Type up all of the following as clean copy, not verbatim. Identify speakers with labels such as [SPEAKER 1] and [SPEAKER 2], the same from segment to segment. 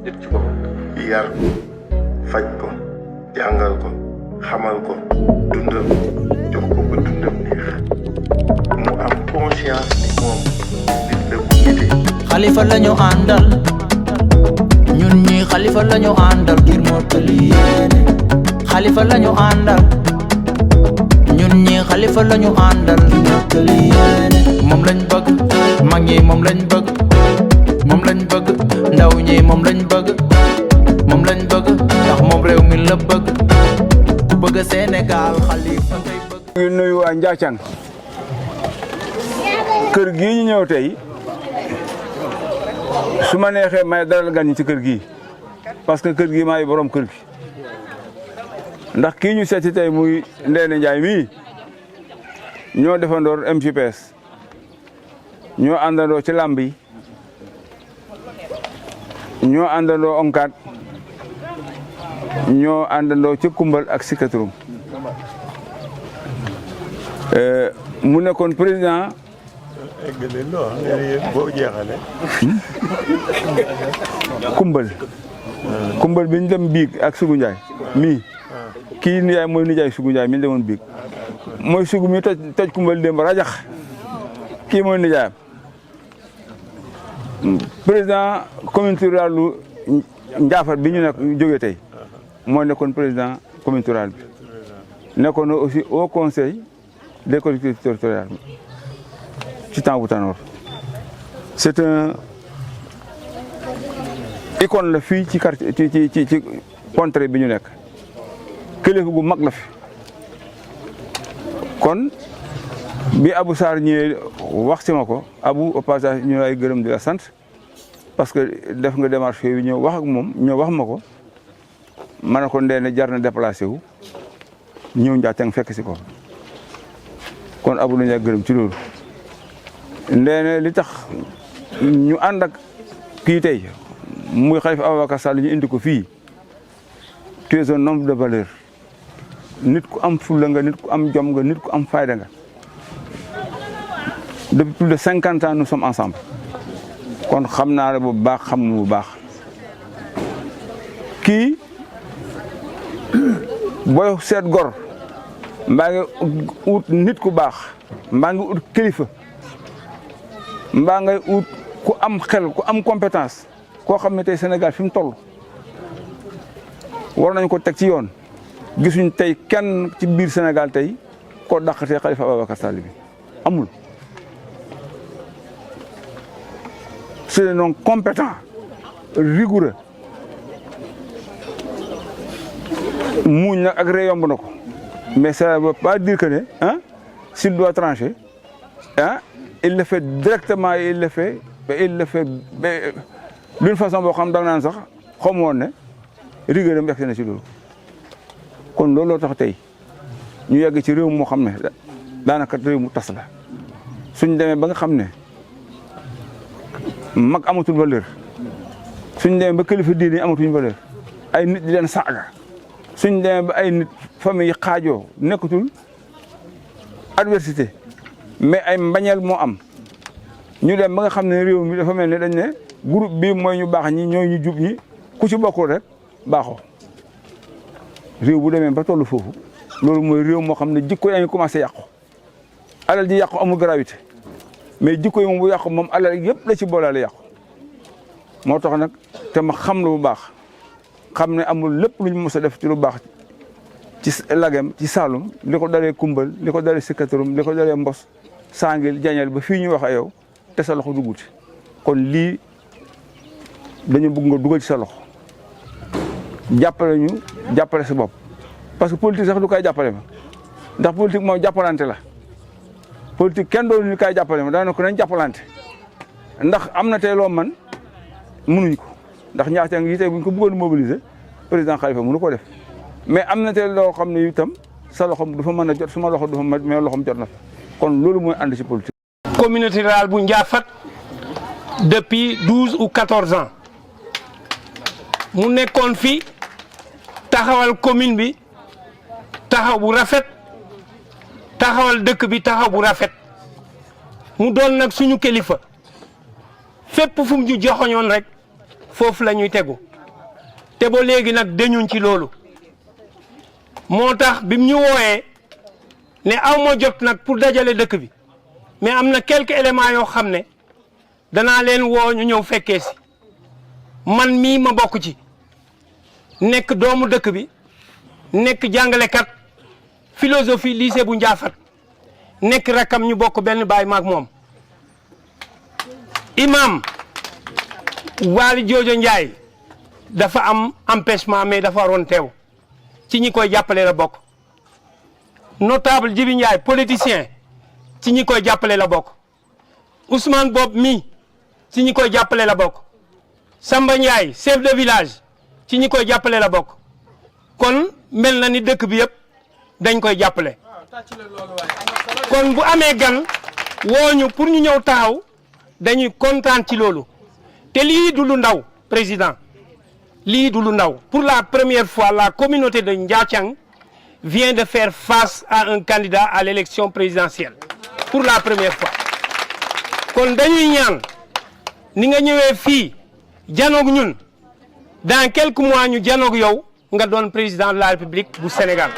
[SPEAKER 1] nit ci boppam. yar ko faj ko jàngal ko xamal ko dundal ko jox ko ba dundam neex mu am conscience ni moom nit la bu nitee.
[SPEAKER 2] Xalifa lañu àndal ñun ñi Xalifa lañu àndal ngir mottali yéene. Xalifa lañu àndal ñun ñi Xalifa lañu àndal ngir mottali yéene. moom lañ bëgg mag ñi moom lañ bëgg moom lañ bëgg ndaw ñi moom lañ bëgg moom lañ bëgg ndax moom réew mi la bëgg ku bëgg Sénégal Xalifa ngay bëgg.
[SPEAKER 3] ñu nuyu waa Ndiathane kër gii ñu ñëw tey su ma neexee may dalal gan ñi ci kër gii parce que kër gii maay borom kër gi ndax kii ñu seeti tey muy Ndéné Ndiaye mii ñoo defandoor MJPS ñoo àndandoo ci làmb yi ñoo àndandoo onkat ñoo àndandoo ci kumbal ak sikaturum mu nekkoon président kumbal bi ñu dem biig ak Sugu Ndiaye mii kii nijaay mooy nijaay Sugu Ndiaye mi ñu demoon biig mooy Sugu mi toj kumbal démb rajax kii mooy nijaayam président communauté rurale lu Ndiaffate bi ñu nekk jógee tey moo nekkoon président communauté rurale bi nekkoon aussi au conseil des collectivités territoriales ci temps bu Tanor c'est un icône la fii ci quartier ci contrée bi ñu nekk kilifa gu mag la fi kon bi Abou Sarr ñëwee wax ci ma ko Abou au passage ñu lay gërëm di la sant parce que def nga démarche yooyu ñëw wax ak moom ñëw wax ma ko ma ne ko Ndéné jar na déplacé wu ñëw Ndiathane fekk si ko kon Abou la ñu gërëm ci loolu. Ndéné li tax ñu ànd ak kii tey muy Khalifa Ababacar Sall ñu indi ko fii tu es un homme de valeur nit ku am fulla nga nit ku am jom nga nit ku am fayda nga depuis plus de 50 ans nous sommes ensemble kon xam naa la bu baax xam nu bu baax kii booy seet gor mbaa ngi ut nit ku baax mbaa ngi ut kilifa mbaa ngay ut ku am xel ku am compétence koo xam ne tey Sénégal fi mu toll war nañ ko teg ci yoon gisuñ tey kenn ci biir Sénégal tey koo dàqatee Khalifa Ababacar Sall bi amul. C'est un homme compétent rigoureux muuñ nag ak ree yomb na ko mais ça ne veut pas dire que ne s'il doit trancher il le fait directement et il le fait d'une façon boo xam da nga naan sax xamu woon ne rigueur am yegg na ci loolu kon looloo tax tey ñu yegg ci réew moo xam ne daanaka réew mu tas la suñ demee ba nga xam ne mag amatul valeur suñ demee ba kilifa diine amatuñ valeur ay nit di leen saaga suñ demee ba ay nit famille yi xaajoo nekkatul adversité mais ay mbañeel moo am ñu dem ba nga xam ne réew mi dafa mel ne dañ ne groupe bi mooy ñu baax ñi ñooy ñu jub ñi ku ci bokkul rek baaxoo réew bu demee ba tollu foofu loolu mooy réew moo xam ne jikko yaa ngi commencé yàqu alal ji yàqu amul gravité mais jikko yi moom bu yàqu moom alal yëpp la ci boolaale yàqu moo tax nag te ma xam lu bu baax xam ne amul lépp lu ñu mës a def ci lu baax ci Lagem ci Saloum li ko dalee Kumbal li ko dalee Sikaturum li ko dalee Mbos Sangil Jañal ba fii ñu wax ak yow te sa loxo dugg ci kon lii dañu bëgg nga dugal ci sa loxo jàppale ñu jàppale sa bopp parce que politique sax du koy jàppale ma ndax politique moom jàppalante la politique kenn doonu ñu koy jàppale ma daanaka nañ jàppalante ndax am na tey loo man mënuñ ko ndax Ndiathane yi tey buñ ko bëggoon mobiliser président Khalifa mënu ko def mais am na tey loo xam ne itam sa loxo du fa mën a jot suma loxo du fa mën mais loxom jot na fa kon loolu mooy ànd ci politique.
[SPEAKER 4] communauté rurale bu Ndiaffate depuis 12 ou 14 ans mu nekkoon fi taxawal commune bi taxaw bu rafet taxawal dëkk bi taxaw bu rafet mu doon nag suñu kilifa fépp fu mu ñu joxoñoon rek foofu la ñuy tegu te ba léegi nag dañuñ ci loolu moo tax bi mu ñu wooyee ne aw ma jot nag pour dajale dëkk bi mais am na quelques éléments yoo xam ne danaa leen woo ñu ñëw fekkee si man mii ma bokk ci nekk doomu dëkk bi nekk jàngalekat philosophie lycée bu Ndiaffate nekk rakkam ñu bokk benn baay maag moom imam Waly Jojo Ndiaye dafa am empêchement mais dafa waroon teew ci ñi koy jàppale la bokk notable Djibi Ndiaye politicien ci ñi koy jàppale la bokk Ousmane Bob mi ci ñi koy jàppale la bokk Samba Ndiaye chef de village ci ñi koy jàppale la bokk kon mel na ni dëkk bi yëpp dañ koy jàppale kon bu amee gan wooñu pour ñu ñëw taxaw dañuy kontaan ci loolu te lii du lu ndaw président lii du lu ndaw pour la première fois la communauté de Ndiathiang vient de faire face à un candidat à l'élection présidentielle pour la première fois kon dañuy ñaan ni nga ñëwee fii janoog ñun dans quelques mois ñu janoog yow nga doon président de la République bu Sénégal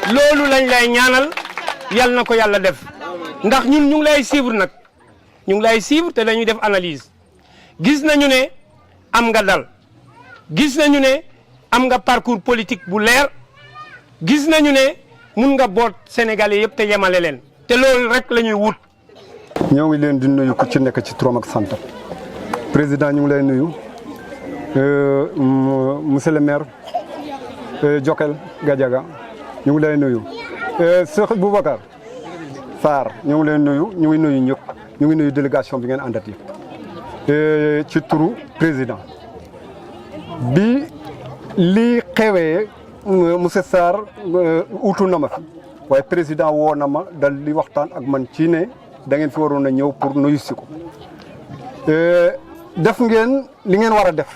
[SPEAKER 4] loolu lañ lay ñaanal yal na ko yàlla def ndax ñun ñu ngi lay suivre nag ñu ngi lay suivre te dañuy def analyse gis nañu ne am nga dal gis nañu ne am nga parcours politique bu leer gis nañu ne mun nga boot Sénégalais yëpp te yemale leen te loolu rek la ñuy wut.
[SPEAKER 5] ñoo ngi leen di nuyu ku ci nekk ci turam ak santam président ñu ngi lay nuyu monsieur le maire Jokel Gadiaga ñu ngi lay nuyu Cheikh Boubacar Sarr ñu ngi leen nuyu ñu ngi nuyu ñëpp ñu ngi nuyu délégation bi ngeen àndat yëpp ci turu président bi lii xewee monsieur Sarr utu na ma fi waaye président woo na ma dal li waxtaan ak man ci ne da ngeen fi waroon a ñëw pour nuyu si ko def ngeen li ngeen war a def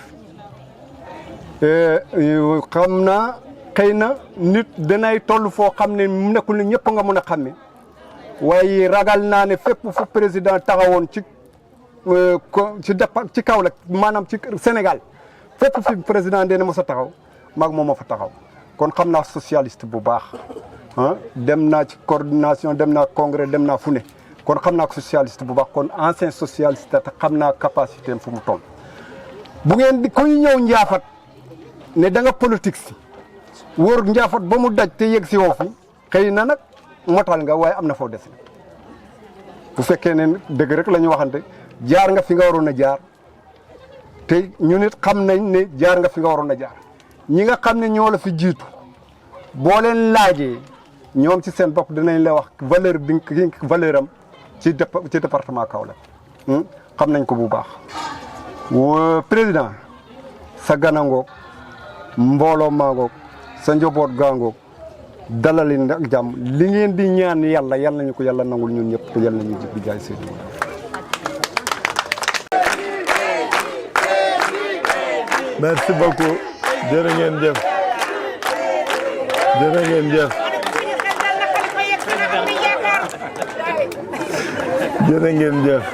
[SPEAKER 5] xam naa xëy na nit danay toll foo xam ne mu nekkul ne ñëpp nga mën a xàmme waaye ragal naa ne fépp fu président taxawoon ci Kaolack maanaam ci Sénégal fépp fi président dee na mos a taxaw maag moom moo fa taxaw kon xam naa socialiste bu baax ah dem naa ci coordination dem naa congrès dem naa fu ne kon xam naa ko socialiste bu baax kon ancien socialiste te xam naa capacité am fu mu toll. bu ngeen di kuy ñëw Ndiaffate ne da nga politique si wóor Ndiaffate ba mu daj te yegg si woo fi xëy na nag motal nga waaye am na foo des bu fekkee ne dëgg rek la ñu waxante jaar nga fi nga waroon a jaar te ñu nit xam nañ ne jaar nga fi nga waroon a jaar ñi nga xam ne ñoo la fi jiitu boo leen laajee ñoom ci seen bopp dinañ la wax valeur bi valeur am ci département Kaolack xam nañ ko bu baax. président sa ganangoog mbooloo maangoog sa njaboot gaangoog dalali ak jàmm li ngeen di ñaan yàlla yal nañu ko yàlla nangul ñun ñëpp te yal nañu jib di jaay Seydou.
[SPEAKER 6] merci beaucoup jërë ngeen jëf jërë ngeen jëf jërë ngeen jëf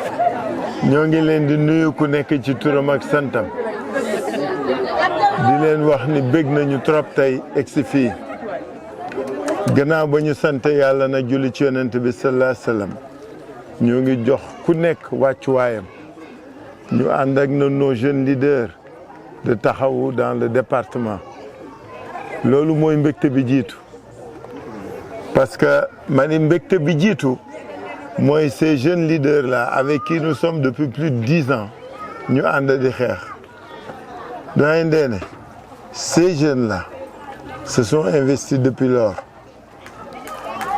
[SPEAKER 6] ñoo ngi leen di nuyu ku nekk ci turam ak santam di leen wax ni bëgg nañu trop tey egsi fii gannaaw ba ñu sant yàlla na julli ci yonent bi sallallahu alayhi wa sallam ñoo ngi jox ku nekk wàccuwaayam ñu ànd ak nos jeunes leaders de taxawu dans le département loolu mooy mbégte bi jiitu parce que ma ni mbégte bi jiitu mooy ces jeunes leaders là avec qui nous sommes depuis plus de 10 ans ñu ànd di xeex doyen Ndéné ces jeunes là se sont investis depuis lors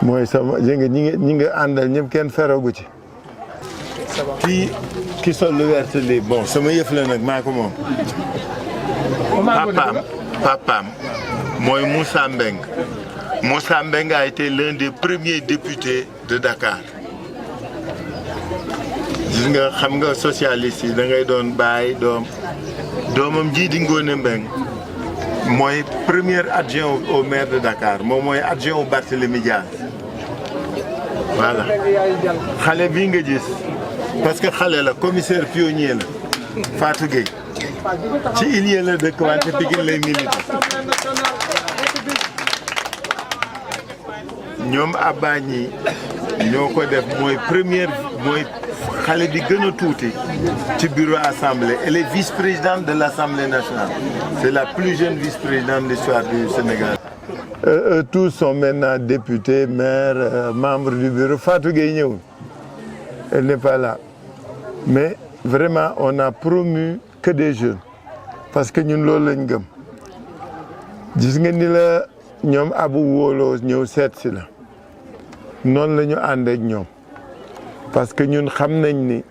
[SPEAKER 6] mooy sama ñi nga àndal ñëpp kenn feragu ci ki sol lu vert li bon sama yëf la nag maa ko moom papaam mooy Moussa Mbeng Moussa Mbeng a été l'un des premiers députés de Dakar gis nga xam nga socialiste yi da ngay doon bàyyi doomam ji di Ngoné Mbeng mooy premier adjoint au maire de Dakar moom mooy adjoint au Barthélémy Dias voilà xale bii nga gis parce que xale la commissaire pionnier la Fatou Gueye ci Ilieu la dëkk wante Pikine lay milité ñoom Abba ñi ñoo ko def mooy xale bi gën a tuuti ci bureau assemblée. Elle est vice-présidente de l'Assemblée nationale. C'est la plus jeune vice-présidente de l'histoire du Sénégal. Tous sont maintenant députés, maires, membres du bureau. Fatou Gueye ñëwul. Elle n'est pas là. Mais vraiment, on a promu que des jeunes. Parce que ñun loolu lañ gëm. Gis nga ni la ñoom Abou Wolo ñëw seet si la. Noonu la ñu ànd ak ñoom. Parce que ñun xam nañ ni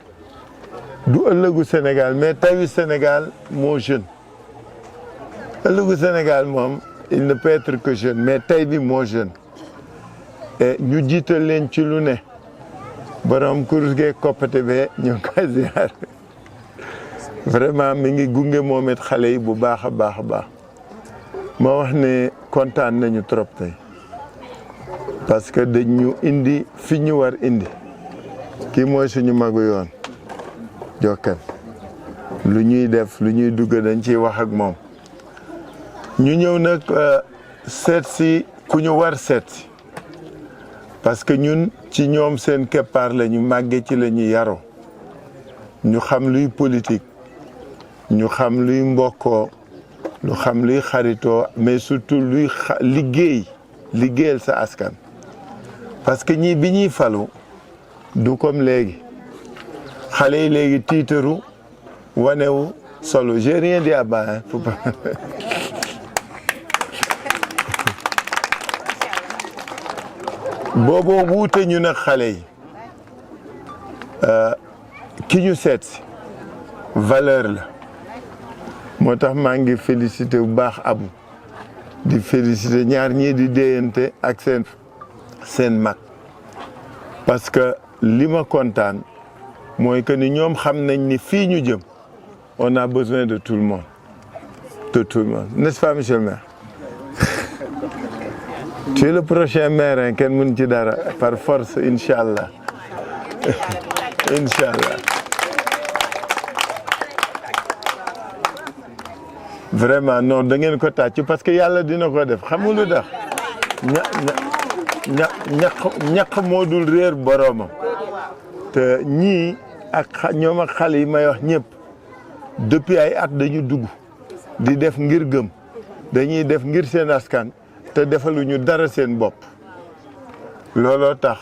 [SPEAKER 6] du ëllëgu Sénégal mais tawi Sénégal moo jeune ëllëgu Sénégal moom il ne peut être que jeune mais tey bi moo jeune et ñu jiital leen ci lu ne borom kurus gee koppate bee ñu ngi koy ziar vraiment mi ngi gunge moom it xale yi bu baax a baax a baax ma wax ne kontaan nañu trop tey parce que dañu indi fi ñu war indi. Kii mooy suñu magu yoon Jokal lu ñuy def lu ñuy dugg dañ ciy wax ak moom ñu ñëw nag seet si ku ñu war seet si parce que ñun ci ñoom seen keppaar la ñu màggee ci la ñu yaroo ñu xam luy politique ñu xam luy mbokkoo ñu xam luy xaritoo mais surtout luy liggéeyal sa askan parce que ñii bi ñuy falu du comme léegi xale yi léegi tiitaru wanewu solo j'ai rien dit à bas faut pas booboo wuute ñu nag xale yi ki ñu seet si valeur la moo tax maa ngi félicité bu baax Abu di félicité ñaar ñii di déyante ak seen mag parce que li ma kontaan mooy que ni ñoom xam nañ ni fii ñu jëm on a besoin de tout le monde n'est-ce pas monsieur le maire tu es le prochain maire hein kenn mën ci dara par force inchallah inchallah vraiment non da ngeen ko tàcc parce que yàlla dina ko def xam nga lu tax ñaq moo dul réer boroomam te ñii ak ñoom ak xale yi may wax ñëpp depuis ay at dañu dugg di def ngir gëm dañuy def ngir seen askan te defaluñu dara seen bopp looloo tax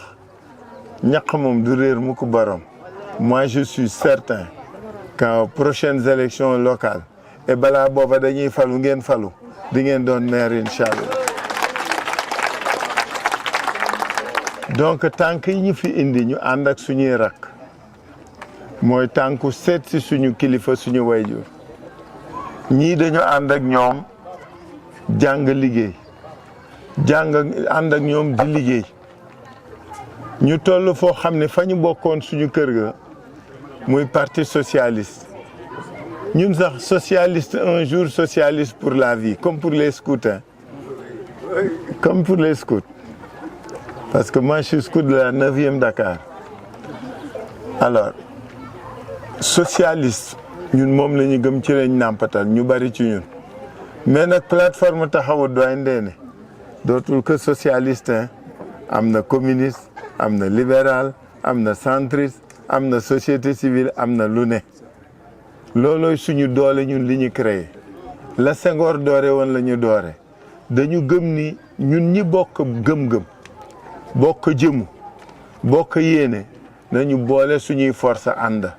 [SPEAKER 6] ñaq moom du réer mu ko boroom moi je suis certain qu'aux prochaines élections locales et balaa booba dañuy falu ngeen falu di ngeen doon maire incha allah donc tànk yi ñu fi indi ñu ànd ak suñuy rakk mooy tànku seet si suñu kilifa suñu wayjur ñii dañu ànd ak ñoom jàng liggéey ànd ak ñoom di liggéey ñu toll foo xam ne fa ñu bokkoon suñu kër ga muy parti socialiste ñun sax socialiste un jour socialiste pour la vie comme pour les scouts hein. Comme pour les scouts parce que moi je suis scout de la 9e Dakar alors socialiste ñun moom la ñu gëm ci lañ nàmpatal ñu bari ci ñun mais nag plateforme taxawu doy ndeene dootul que socialiste hein. Am na communiste am na libéral am na centriste am na société civile am na lu ne loolooy suñu doole ñun li ñu créé la Senghor doore woon la ñu doore dañu gëm ni ñun ñi bokk gëm-gëm bokk jëmu bokk yéene nañu boole suñuy force ànd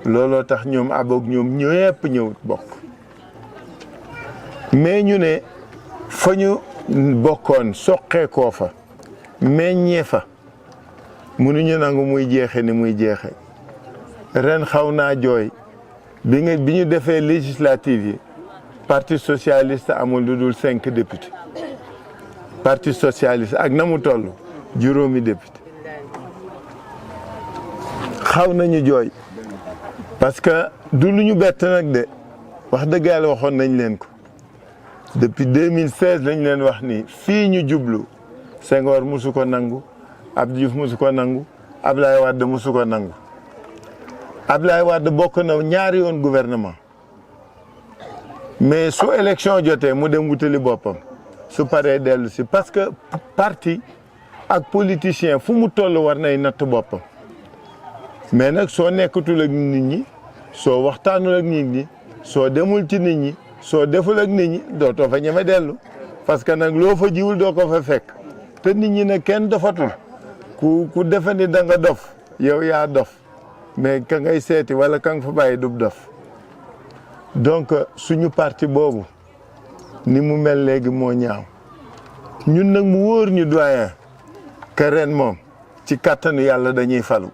[SPEAKER 6] looloo tax ñoom aboog ñoom ñëpp ñëw bokk mais ñu ne fa ñu bokkoon soqeekoo fa meññee fa mënuñu nangu muy jeexe ni muy jeexe ren xaw naa jooy bi ñu defee législative yi parti socialiste amul lu dul 5 députés parti socialiste ak na mu toll juróomi député xaw nañu jooy parce que du lu ñu bett nag de wax dëgg yàlla waxoon nañ leen ko depuis 2016 lañ leen wax ni fii ñu jublu Senghor musu ko nangu Abdou Diouf musu ko nangu Ablaye Wade musu ko nangu Ablaye Wade bokk na ñaari yoon gouvernement mais su élection jotee mu dem wutali boppam su paree dellu si parce que parti ak politicien fu mu toll war nay natt boppam mais nag soo nekkatul ak nit ñi soo waxtaanul ak nit ñi soo demul ci nit ñi soo deful ak nit ñi dootoo fa ñeme dellu parce que nag loo fa jiwul doo ko fa fekk te nit ñi nag kenn dofatul ku defe ni da nga dof yow yaa dof mais ka ngay seeti wala ka nga fa bàyyi dub dof donc suñu parti boobu ni mu mel léegi moo ñaaw ñun nag mu wóor ñu doyen que ren moom ci kàttanu yàlla dañuy falu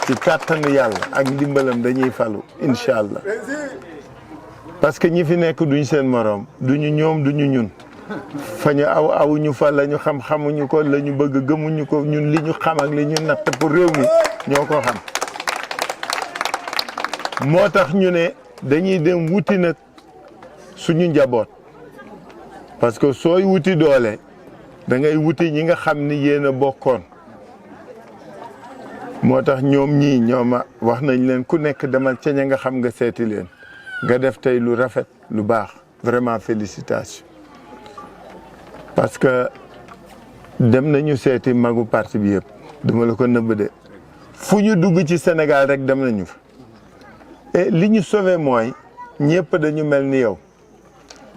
[SPEAKER 6] ci kàttanu yàlla ak ndimbalam dañuy falu incha allah parce que ñi fi nekk duñ seen morom duñu ñoom duñu ñun fa ñu awuñu fa la ñu xamuñu ko la ñu bëgg gëmuñu ko ñun li ñu xam ak li ñu natt pour réew mi ñoo ko xam moo tax ñu ne dañuy dem wuti nag suñu njaboot parce que sooy wuti doole da ngay wuti ñi nga xam ni yéen a bokkoon moo tax ñoom ñii ñooma wax nañ leen ku nekk demal ca ña nga xam nga seeti leen nga def tey lu rafet lu baax vraiment félicitations parce que dem nañu seeti magu parti bi yëpp dama la ko nëbb de fu ñu dugg ci Sénégal rek dem nañu fa et li ñu sauvé mooy ñëpp dañu mel ni yow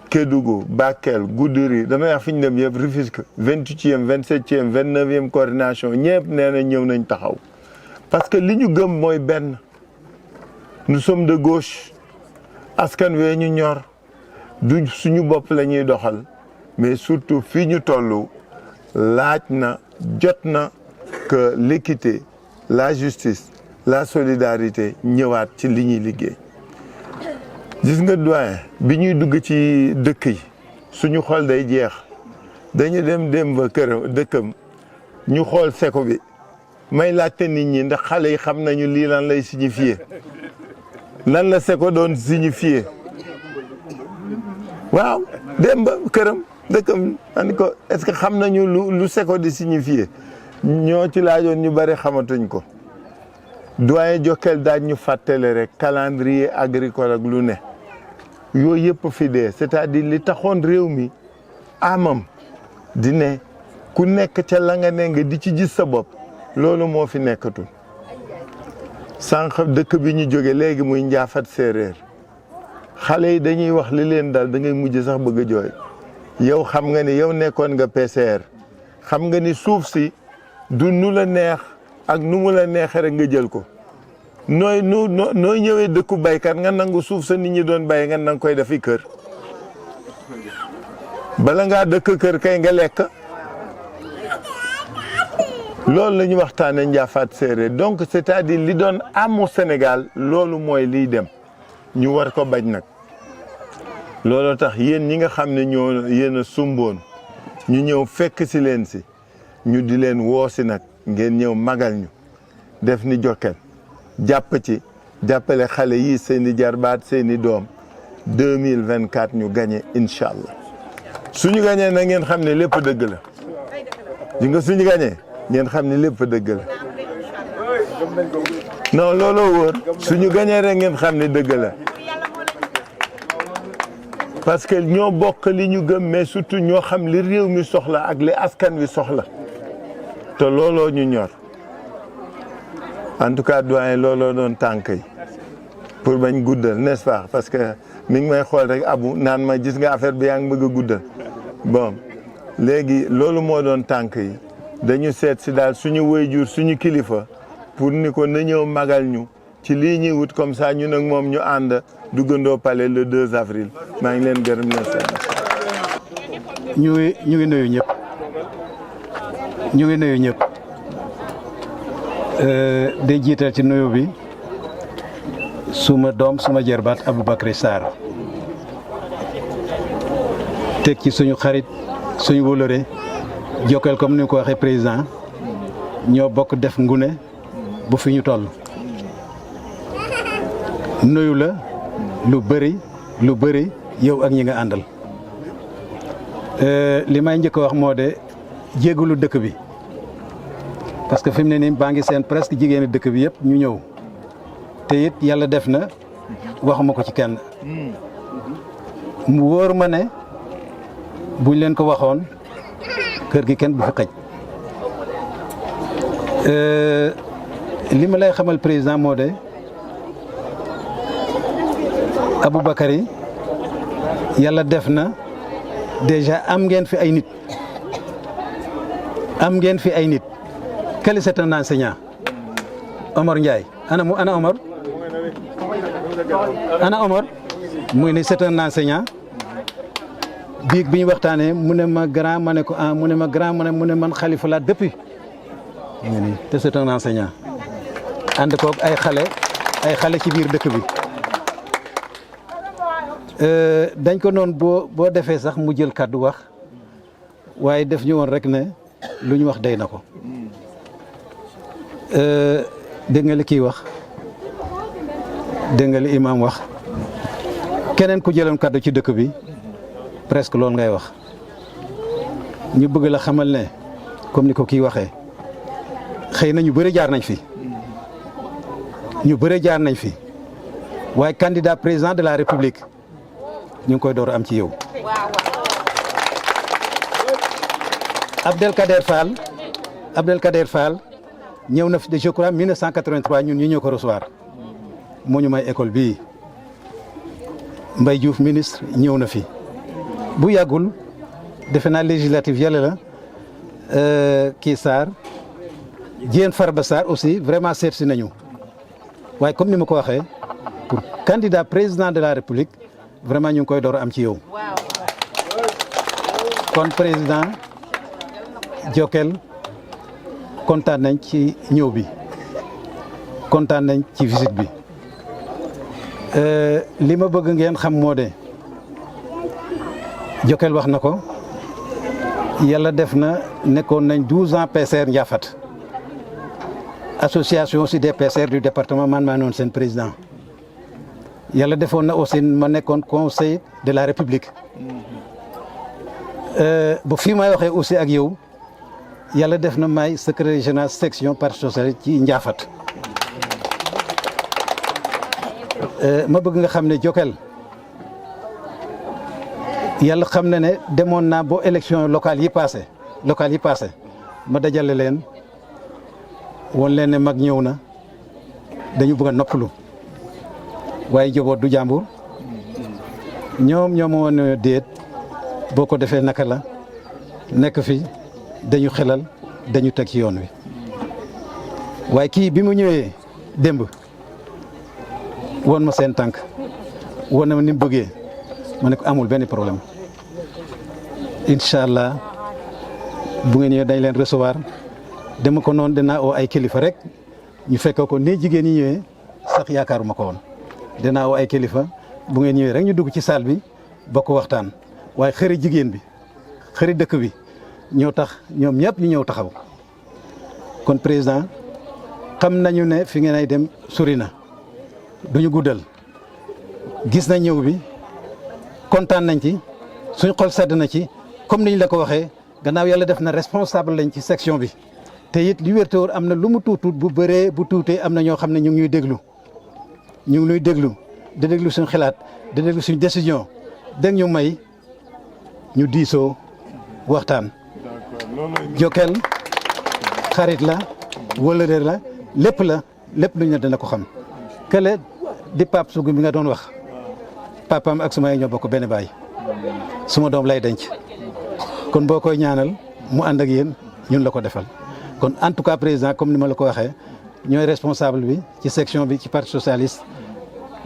[SPEAKER 6] Kédougou Bakel Goudiri damay wax fi ñu dem yëpp Rufisque 28e 27e 29e coordination ñëpp nee na ñëw nañ taxaw parce que li ñu gëm mooy benn nous sommes de gauche askan wee ñu ñor du suñu bopp la ñuy doxal mais surtout fii ñu toll laaj na jot na que l'équité la justice la solidarité ñëwaat ci li ñuy liggéey gis nga doyen bi ñuy dugg ci dëkk yi suñu xol day jeex dañu dem ba kër dëkkam ñu xool seko bi may laajte nit ñi ndax xale yi xam nañu lii lan lay signifier lan la seko doon signifier waaw dem ba këram dëkkam ani ko est-ce que xam nañu lu seko di signifier ñoo ci laajoon ñu bari xamatuñ ko doyen Jokal daaj ñu fàttale rek calendrier agricole ak lu ne yooyu yëpp fi dee c'est-à-dire li taxoon réew mi amam di ne ku nekk ca la nga ne nga di ci gis sa bopp loolu moo fi nekkatul sànq dëkk bi ñu jóge léegi muy njaafat séeréer xale yi dañuy wax li leen dal da ngay mujj sax bëgg a jooy yow xam nga ni yow nekkoon nga PCR xam nga ni suuf si du nu la neex ak nu mu la neexee rek nga jël ko nooy ñëwee dëkku baykat nga nangu suuf sa nit ñi doon bay nga nang koy defi kër bala ngaa dëkk kër kay nga lekk loolu la ñu waxtaanee njaafaat séeréer donc c'est-à-dire li doon amu Sénégal loolu mooy liy dem ñu war ko bañ nag looloo tax yéen ñi nga xam ne ñoo yéen a sumboon ñu ñëw fekk si leen si ñu di leen woo si nag ngeen ñëw magal ñu def ni Jokal jàpp ci jàppale xale yi seen i jarbaat seen i doom 2024 ñu gagné incha allah suñu gagné na ngeen xam ne lépp dëgg la di nga suñu gagné ngeen xam ne lépp dëgg la non looloo wóor suñu gagné rek ngeen xam ne dëgg la parce que ñoo bokk li ñu gëm mais surtout ñoo xam li réew mi soxla ak li askan wi soxla te looloo ñu ñor en tout cas doyen looloo doon tànk yi pour bañ guddal n'est-ce pas parce que mi ngi may xool rek abu naan ma gis nga affaire bi yaa ngi bëgg a guddal bon léegi loolu moo doon tànk yi dañu seet si daal suñu waajur suñu kilifa pour ni ko na ñëw magal ñu ci lii ñuy wut comme ça ñun ak moom ñu ànd duggandoo palais le 2 avril maa ngi leen gërëm leen seen
[SPEAKER 5] ñu ngi nuyu ñëpp ñu ngi nuyu ñëpp day jiital ci nuyu bi suma doom suma jarbaat Aboubacry Sarr teg ci suñu xarit suñu wóllëre Jokal comme ni ko waxee président ñoo bokk def ngune bu fi ñu toll nuyu la lu bëri yow ak ñi nga àndal li may njëkk a wax moo de jégalu dëkk bi parce que fi mu ne nii baa ngi seen presque jigéeni dëkk bi yëpp ñu ñëw te it yàlla def na
[SPEAKER 7] waxuma ko ci kenn mu wóor ma ne buñ leen ko waxoon kër gi kenn du fi xëj li ma lay xamal président moo de Aboubacry yàlla def na déjà am ngeen fi ay nit Kelle c'est un enseignant Omar Ndiaye ana Omar muy ne c'est un enseignant biig bi ñu waxtaanee mu ne ma grand ma ne ko mu ne ma grand mu ne man Khalifa laa depuis mu ne te c'est un enseignant ànd koog ay xale ci biir dëkk bi dañ ko noonu boo defee sax mu jël kàddu wax waaye def ñu woon rek ne lu ñu wax day na ko dégg nga li kii wax dégg nga li imam wax keneen ku jëloon kàddu ci dëkk bi presque loolu ngay wax ñu bëgg la xamal ne comme ni ko kii waxee xëy na ñu bëri jaar nañ fi waaye candidat président de la république ñu ngi koy door am ci yow. Abdelkader Fall ñëw na fi de je crois 1983 ñun ñu ñëw ko recevoir moo ñu may école bii Mbaye Diouf ministre ñëw na fi bu yàggul defe naa législative yàlla la kii Sarr Diène Farba Sarr aussi vraiment seet si nañu waaye comme ni ma ko waxee pour candidat président de la république vraiment ñu ngi koy door am ci yow kon président Jokal kontaan nañ ci ñëw bi kontaan nañ ci visite bi li ma bëgg ngeen xam moo de Jokal wax na ko yàlla def na nekkoon nañ 12 ans PCR Ndiafate association aussi des PCR du département man maa noon seen président yàlla defoon na aussi ma nekkoon conseil de la république bu fii may waxee aussi ak yow yàlla def na may secrétaire général section parti socialiste ci Ndiafate ma bëgg nga xam ne Jokal yàlla xam na ne demoon naa ba élection locale yi passé ma dajale leen woon leen ne mag ñëw na dañu bëgg a noppalu waaye njaboot du jàmbur ñoom ma woon déet boo ko defee naka la nekk fi dañu xelal dañu teg ci yoon wi waaye kii bi mu ñëwee démb woon ma seen tànk woon na ma ni mu bëggee ma ne ko amul benn problème incha allah bu ngeen ñëwee dañ leen recevoir dama ko noonu dinaa oo ay kilifa rek ñu fekk ko ni jigéen ñi ñëwee sax yaakaaruma ko woon dinaa oo ay kilifa bu ngeen ñëwee rek ñu dugg ci salle bi bokk waxtaan waaye xëri jigéen bi xëri dëkk bi ñoo tax ñoom ñëpp ñu ñëw taxaw kon président xam nañu ne fi ngeen ay dem sori na duñu guddal gis na ñëw bi kontaan nañ ci suñ xol sedd na ci comme niñ la ko waxee gannaaw yàlla def na responsable lañ ci section bi te it li wér te wóor am na lu mu tuut bu bëree bu tuutee am na ñoo xam ne ñu ngi ñuy déglu di déglu suñ xalaat di déglu suñ décision dégg ñu may ñu diisoo waxtaan. Jokal xarit la wëllëre la lépp lu ñu ne dana ko xam kële di Pape Sougou bi nga doon wax papaam ak suma ñoo bokk benn baay suma doom lay denc kon boo koy ñaanal mu ànd ak yéen ñun la ko defal kon en tout cas président comme ni ma la ko waxee ñooy responsable bi ci section bi ci parti socialiste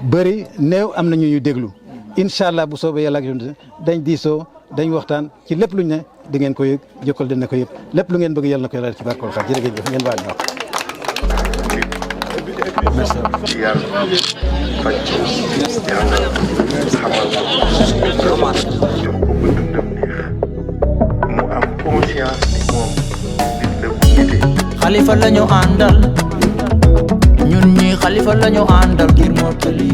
[SPEAKER 7] bëri néew am na ñu ñuy déglu incha allah bu soobee yàlla ak yoon dañ diisoo dañ waxtaan ci lépp luñ ne di ngeen ko yëg Jokal dina ko yëg lépp lu ngeen bëgg yàlla na ko yàlla ci barkool xam jërëjëf ngeen baal ñu wax.
[SPEAKER 1] ci yar faj jàngal xamal ko jox ko ba dundam neex mu am conscience ni moom nit la bu nite.
[SPEAKER 2] Khalifa lañu àndal ñun ñi Khalifa lañu àndal ngir mottali